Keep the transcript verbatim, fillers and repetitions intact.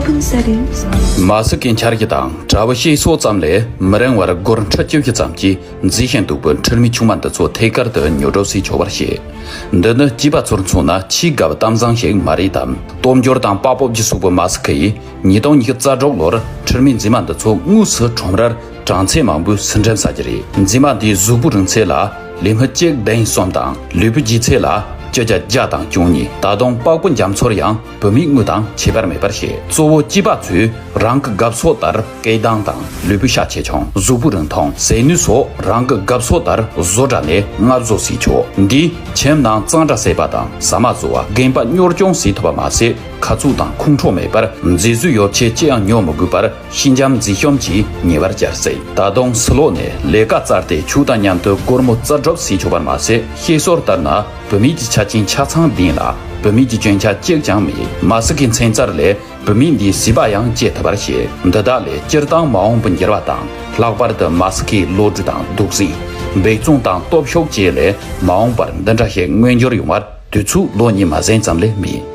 ཕུན་ཚོགས་རིང་། མ་སི་ཀའི་འཆར་གཞི་དང་དྲ་བའི་བཤད་སྲོལ་ཙམ་ལས་མི་རིང་བར་སྒོར་ཁྲི་བཅུ་བཞི་ཙམ་གྱིས་མཛེས་ཤིང་སྡུག་པའི་ཁྲིད་མི་ཆུང་མ་འདི་ཚོ་ཐད་ཀར་དུ་ཉོ་སྒྲུབ་བྱེད་ཆོག་པར་བཤད། འདི་ནི་སྐྱེས་པ་ཚོར་མཚོན་ན་ཆེས་དགའ་བའི་གཏམ་བཟང་ཞིག་མ་རེད་དམ། སྟོབས་འབྱོར་དང་དཔའ་སྤོབས་ཀྱིས་བསུས་པའི་མ་སི་ཀ་ཡིས་ཉིས་སྟོང་ཉི་ཤུ་རྩ་དྲུག་ལོར་ཁྲིད་མི་མཛེས་མ་འདི་ཚོ་དངོས་སུ་ཁྲོམ་རར་གྲངས་ཚད་མང་པོས་ཟིན་བྲིས་བྱ་རྒྱུ་རེད། མཛེས་མ་འདིའི་གཟུགས་པོའི་རིང་ཚད་ལ་ལི་སྨི་གཅིག་བདུན་གསུམ་དང་ལུས་པོའི་ལྗིད་ཚད་ལ་བཅུ་གྱ་བརྒྱ་དང་བཅུ་གཉིས། ད་དུང་པགས་པའི་རྒྱ་མཚོར་ཡང་བུད་མེད་དངོས་དང་ཁྱད་པར་མེད་པར་བཤད། གཙོ་བོ་སྐྱེས་པ་ཚོས་རང་གི་དགའ་ཕྱོགས་ལྟར་སྐད་གདངས་དང་ལུས་པོའི་ཤ་ཆེ་ཆུང་། གཟུགས་པོའི་རིང་ཐུང་། ཟས་ནུས་སོགས་རང་གི་དགའ་ཕྱོགས་ལྟར་བཟོ་གྲྭ་ནས་མངགས་བཟོ་བྱེད་ཆོག་འདིས་ཁྱིམ་ནང་གཙང་སྦྲ་བྱེད་པ་དང་ཟ་མ་བཟོ་བ། རྒན་པ་གཉོར་སྐྱོང་བྱེད་ཐུབ་པ་མ་ཟད། ཁ་ཚུགས་དང་ཁོང་ཁྲོ་མེད་པར་མཛེས་བཟོའི་ཡོ་བྱད་ཅི་ཡང་ཉོ་མི་དགོས་པར་ཤིང་འཇམ་མཛེས་ཤོམ་གྱིས་ཉེ་བར་བཅར་སྲིད། ད་དུང་ཕྱི་ལོགས་ནས་ལས་ཀ་བཙལ་ཏེ་ཕྱུགས་དང་མཉམ་དུ་སྒོར་མོ་རྩིས་སྒྲུབ་བྱེད་ཆོག་པར་མ་ཟད། བཤད་སྲོལ་ལྟར་ན་བུད་མེད་ཀྱི་ཆ་རྐྱེན་ཆ་ཚང་ལྡན་ལ་བུད་མེད་ཀྱི་སྐྱོན་ཆ་གཅིག་ཀྱང་མེད། མ་སི་ཀའི་མཚན་རྩིས་ལས་བུད་མེད་འདིའི་བྱིས་པ་ཡང་སྐྱེ་ཐུབ་པར་བཤད། འདི་དག་ལས་སྤྱིར་བཏང་མ་འོངས་པའི་འགྱུར་བ་དང་ལྷག་པར་དུ་མ་སི་ཀའི་བློ་གྲོས་དང་སྡུག་སྲན། འབད་བརྩོན་དང་སྟོབས་ཤུགས་བཅས་ལས་མ་འོངས་པར་འདི་འདྲ་ཞིག་མངོན་འགྱུར་ཡོང་བར་དུས་ཚོད་ལོ་གཉིས་མ་ཟིན་ཙམ་ལས་མེད།